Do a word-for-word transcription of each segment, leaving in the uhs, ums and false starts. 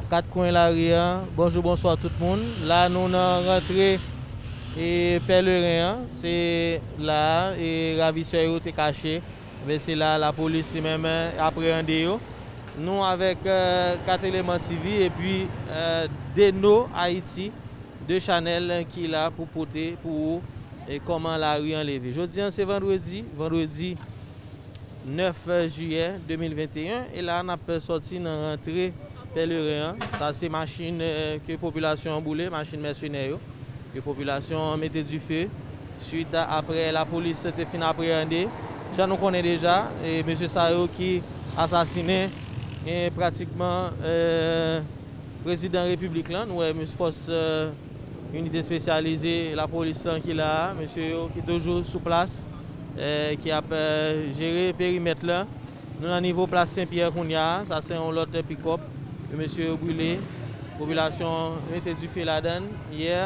Kat kwen lari an, bonjou, bonswa tout moun. La, nou nan rantre e pèleren an. Se la e ravisè yo te kache. Men se la lapolis li menm apreyande yo. Nou avèk eh, Kateleman T V epi eh, Deno Ayiti, de chanèl ki la pou pote pou ou e kòman lari an leve. Jodi an se vandredi, vandredi nèf jiyè de mil venteyen, e la n ap sòti nan rantre pèleren an. Sa se machin eh, ke popilasyon an boule, machin mèsenè yo, ke popilasyon an mete dife. Swit a, aprè lapolis te fin apreyande, jan nou konnen deja, e mesye sa yo ki asasinen e pratikman eh, prezidan repiblik lan, nou wè fòs eh, inite espesyalize lapolis lan ki la a, mesye yo ki toujou sou plas, eh, ki ap eh, jere perimèt lan. Nou nan nivo plas Sen Pyè kounye a, sa se yon lòt pikòp ke mesye yo brile. Popilasyon mete dife ladan l yè.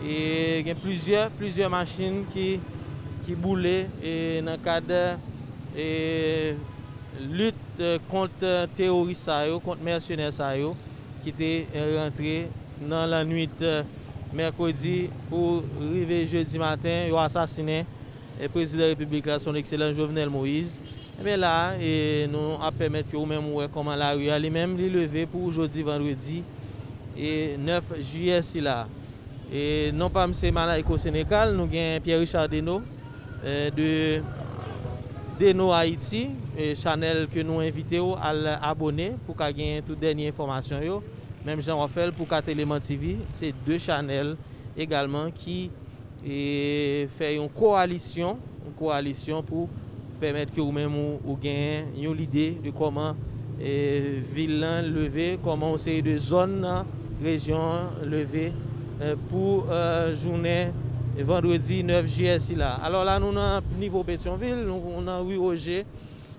E gen plizyè, plizyè machin ki, ki boule e nan kad e lit eh, kont eh, teworis sa yo, kont mèsenè sa yo ki te eh, rantre nan lannwit eh, mèkredi pou rive jedi maten, yo asasinen eh, prezidan repiblik la, son ekselans Jovenel Moïse. Ebyen la, e nou ap pèmèt ke ou menm ou wè kòman lari a li menm li leve pou jodi vandredi e nèf jiyè sila. E non pa m se Malayko Sénécal, nou gen Pierre Richard Deno eh, de Deno Ayiti, e chanèl ke nou envite w al abone pou ka genyen tout dènye enfòmasyon yo. Menm jan w ap fè l pou Kateleman T V, se de chanèl egalman ki e fè yon kowalisyon, yon kowalisyon pou pèmèt ke ou menm ou, ou genyen yon lide de kòman e vil lan leve, kòman yon seri de zòn nan rejyon an leve eh, pou eh, jounen vandredi nèf jiyè sila. Alò la nou nan nivo Petyonvil, nou nan ri Oje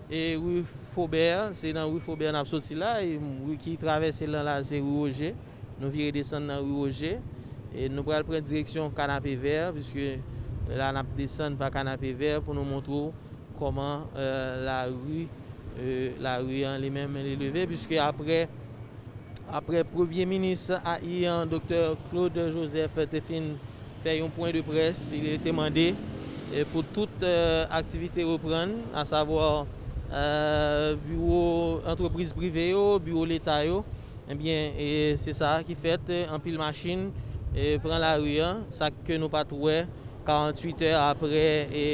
e ri Fobè, se nan ri Fobè n ap soti la, e ri ki travèse lan la se ri Oje. Nou vire desann nan ri Oje e nou pral pran direksyon Kanapevè, piske la n ap desann pa Kanapevè pou nou montre w kòman eh, lari eh, lari an li menm li leve, piske aprè aprè premye minis a i an, doktè Claude Joseph, te fin fè yon pwen de près, li te mande eh, pou tout eh, aktivite reprann, asavwa eh, biwo antrepriz prive yo, biwo leta yo. Ebyen, e se sa ki fèt, anpil machin e pran lari an, sa ke nou pa t wè karanntuit è aprè e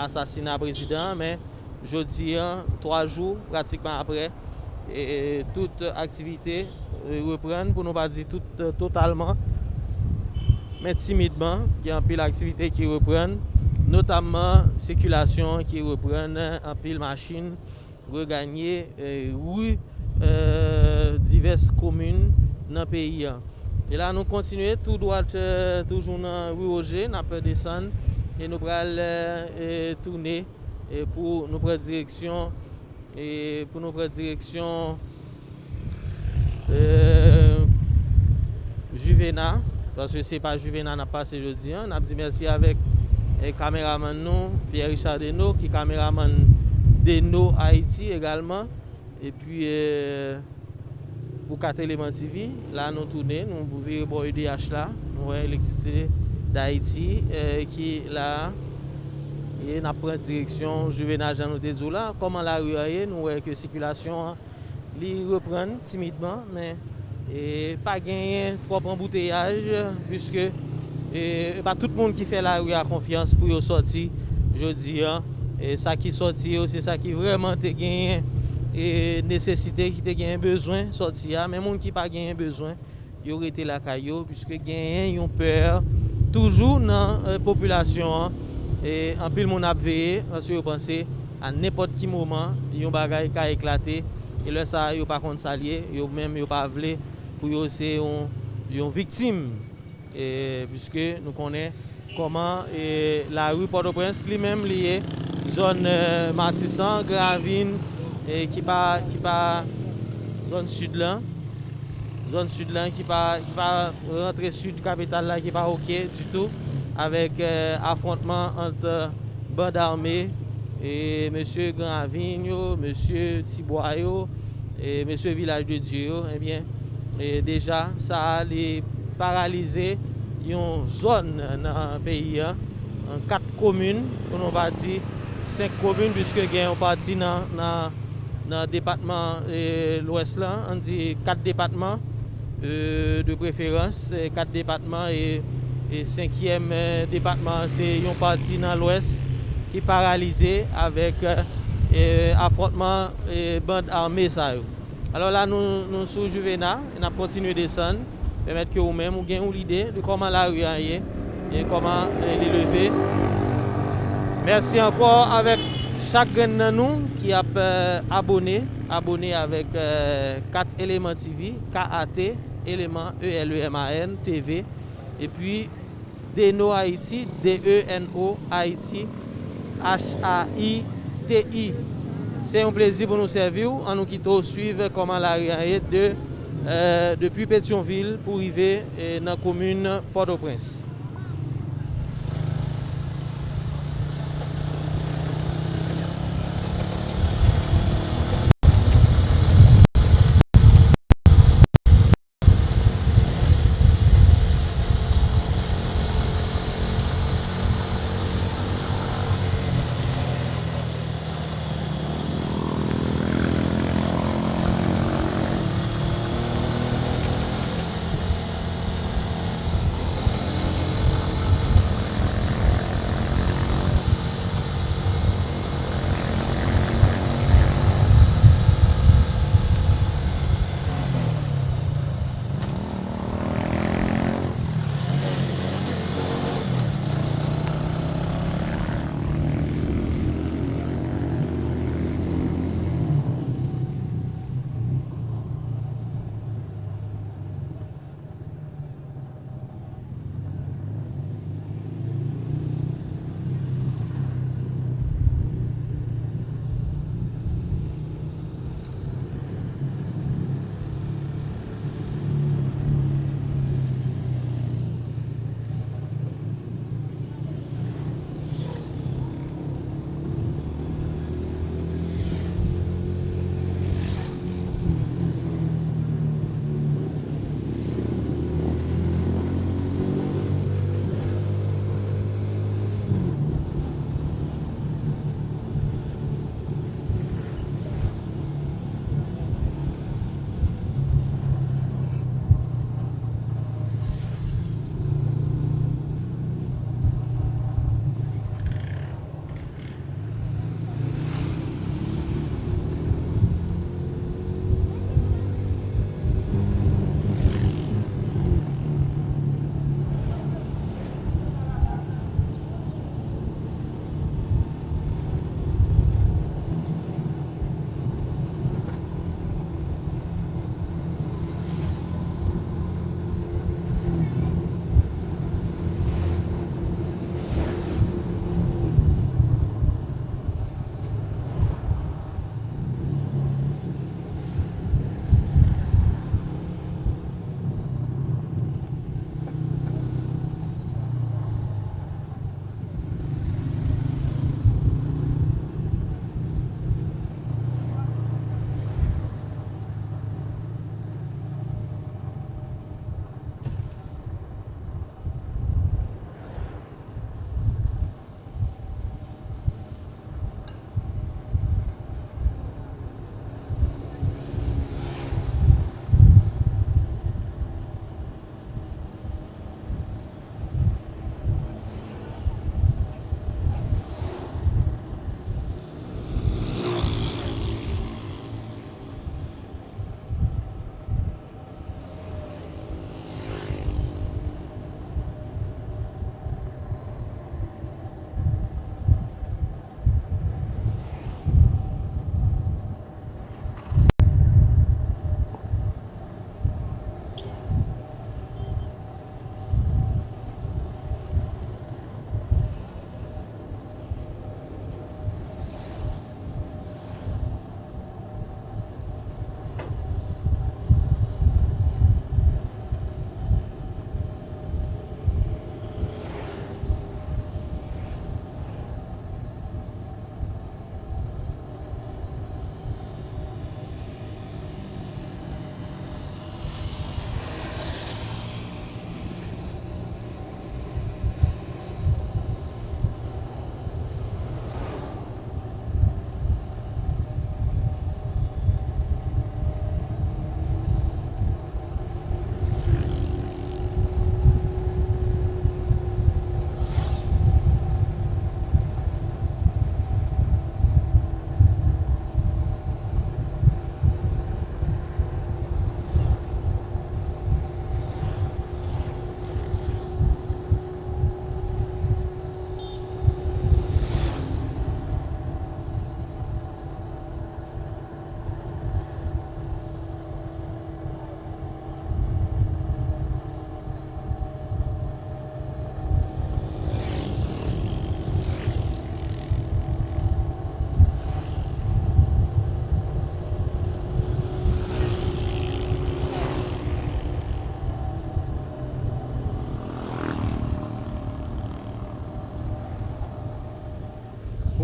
asasina prezidan an, men jodi an, twa jou pratikman aprè, e tout aktivite e reprann, pou nou pa di tout totalman, men timidman, gen anpil aktivite ki reprann, notamman sikilasyon ki reprann, anpil machin reganye eh, ri eh, divès komin nan peyi a. E la nou kontinye tou dwat eh, toujou nan ri Oje, n ap desann e nou pral eh, eh, tounen eh, pou nou pran direksyon eh, pou nou pran direksyon eh, Juvena, paske se pa Juvena n ap pase jodi an. N ap di mèsi avèk eh, kameramann nou, Pierre Richard Deno, ki kameramann Deno Ayiti egalman. Epi eh, pou Kateleman T V, la nou tounen, nou vire bò E D H la, nou wè Elektrisite Dayiti eh, ki la a. E n ap pran direksyon Juvena, jan nou te di w la. Kòman lari a ye? Nou wè ke sikilasyon an li reprann timidman, men e pa genyen twòp anbouteyaj, piske e pa tout moun ki fè lari a konfyans pou yo sòti jodi an. E sa ki sòti yo, se sa ki vrèman te genyen e nesesite, ki te genyen bezwen sòti a. Men moun ki pa genyen bezwen, yo rete lakay yo, piske genyen yon pè toujou nan eh, popilasyon an. E anpil moun ap veye, paske yo panse a nenpòt ki moman, yon bagay ka eklate. E lè sa a, yo pa konn sa l ye, yo menm yo pa vle pou yo se yon, yon viktim. E, piske nou konnen kòman e, lari Pòtoprens li menm li ye, zòn eh, Matisan, Gravin, e ki pa, ki pa zòn sid lan. Zòn sid lan ki pa, ki pa rantre sid kapital la, ki pa oke ditou, avèk eh, afwontman ant band ame e mesye Gravin yo, mesye Tibwa yo, e mesye Vilaj de Dye yo. Ebyen, E deja, sa a, li paralize yon zòn nan peyi a, kat komin, pou nou pa di senk komin, piske gen yon pati nan, nan, nan depatman, e, Lwès la, ann di kat depatman, e, de preferans, e, kat depatman, e, e senkyèm, e, depatman, se yon pati nan Lwès ki paralize avèk, e, afwontman, e, band ame sa yo. Alò la, nou, nou sou Juvena, e n ap kontinye desann, pèmèt ke ou menm ou gen yon lide de kòman lari a ye, e kòman, e, li leve. Mèsi ankò avèk chak grenn nan nou ki ap, e, abone, abone avèk, e, Kat Eleman T V, K A T, Eleman, E L E M A N, T V, epi Deno Haiti, D E N O Haiti, H A I T I. Se yon plezi pou nou sèvi w. An nou kite w swiv kòman lari a ye de, e, depi Petyonvil pou rive, e, nan komin Pòtoprens.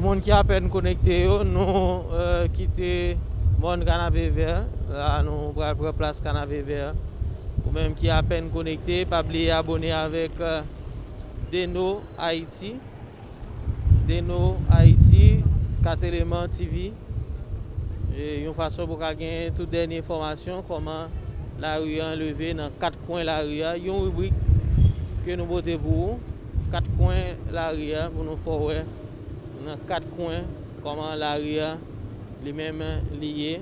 Moun ki apèn konekte yo, nou, eh, kite mòn Kanapevè. La, nou pral pran plas Kanapevè. Ou menm ki apèn konekte, pa bliye abòne avèk, eh, Deno Ayiti. Deno Ayiti, Kat Eleman T V. E yon fason pou w ka gen tout dènye enfòmasyon, kòman lari a leve nan kat kwen lari a. Yon ribrik ke nou pote pou ou, kat kwen lari a, pou nou fè w wè nan kat kwen kòman lari a li menm li ye.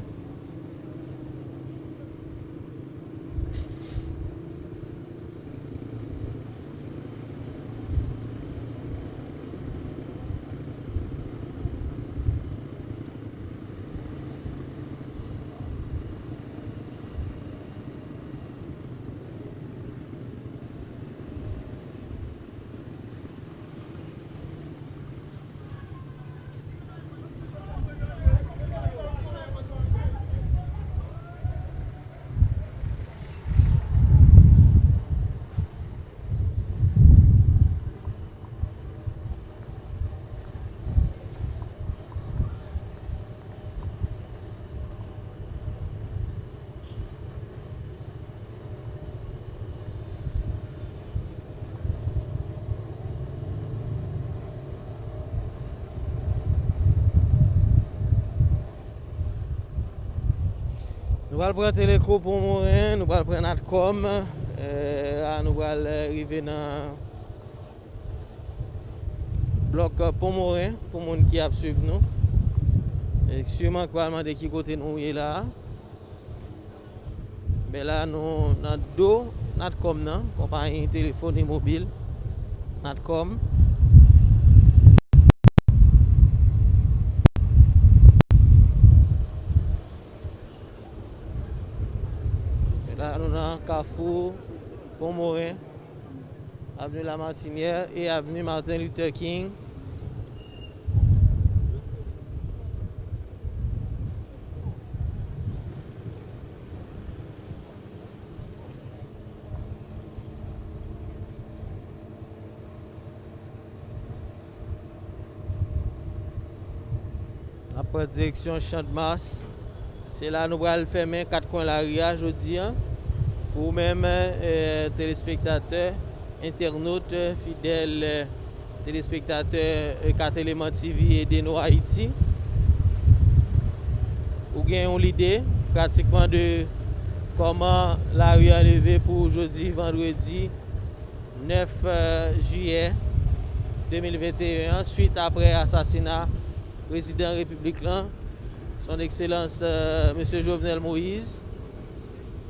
Nou pral pran Teleco Pon Moren, nou pral pran Natcom, eh, la nou pral, eh, rive nan blòk, eh, Pon Moren, pou moun ki ap swiv nou. E siman ki pral mande ki kote nou ye la. Men la nou nan do Natcom nan, konpayi telefoni mobil Natcom. Men la nou nan Kafou Pon Moren. Avenue Lamartinière et avenue Martin Luther King. N ap pran direksyon Chann Mas. Se la nou pral fèmen kat kwen lari a jodi a. Pou ou menm, eh, telespektatè, entènot, eh, fidèl, eh, telespektatè, eh, Kat Eleman T V e Deno Ayiti, ou gen yon lide pratikman de kòman lari a leve pou jodi vandredi nèf, eh, jiyè de mil venteyen an, swit aprè asasina prezidan repiblik lan, Son Ekselans, eh, Mesye Jovenel Moïse,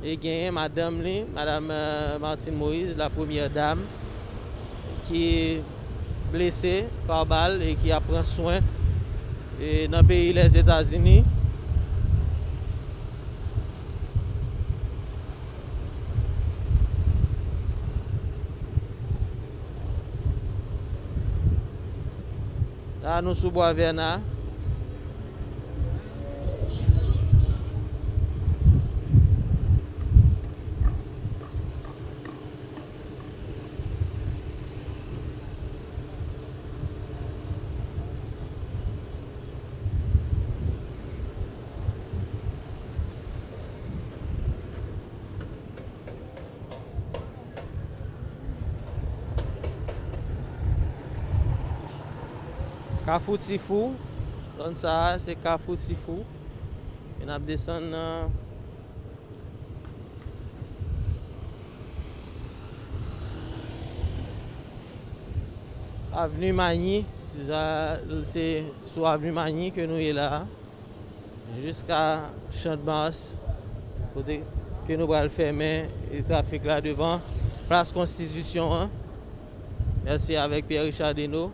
e genyen madanm li, Madam, eh, Martine Moïse, la premyè dam, ki blese pa bal e ki ap pran swen, e nan peyi Lèzetazini. La, nou sou Bwa Vèna. Kafou Tifou, zòn sa a, se Kafou Tifou. E n ap desann nan Avni Manyi, se sa, se sou Avni Manyi ke nou ye la a. Jiska Chann Mas, kote ke nou pral fèmen trafik la devan Plas Konstitisyon an. Mèsi avèk Pierre Richard Deno,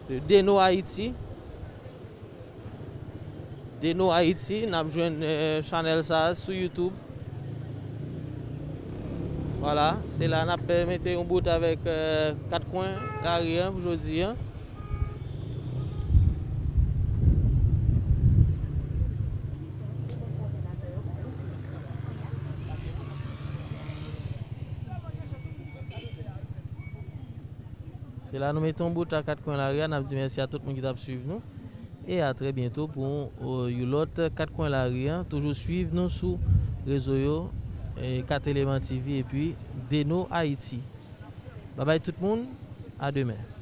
de Deno Ayiti. Deno Ayiti, n ap jwenn, eh, chanèl sa a sou YouTube. Vwala, se la n ap, eh, mete yon bout avèk, eh, kat kwen lari an pou jodi an. Se la nou mete yon bout a Kat Kwen Lari a. N ap di mèsi a tout moun ki t ap swiv nou. E a trè byento pou yon, yon lòt Kat Kwen Lari a. Toujou swiv nou sou rezo yo, e, Kat Eleman T V epi Deno Ayiti. Babay tout moun, a demen.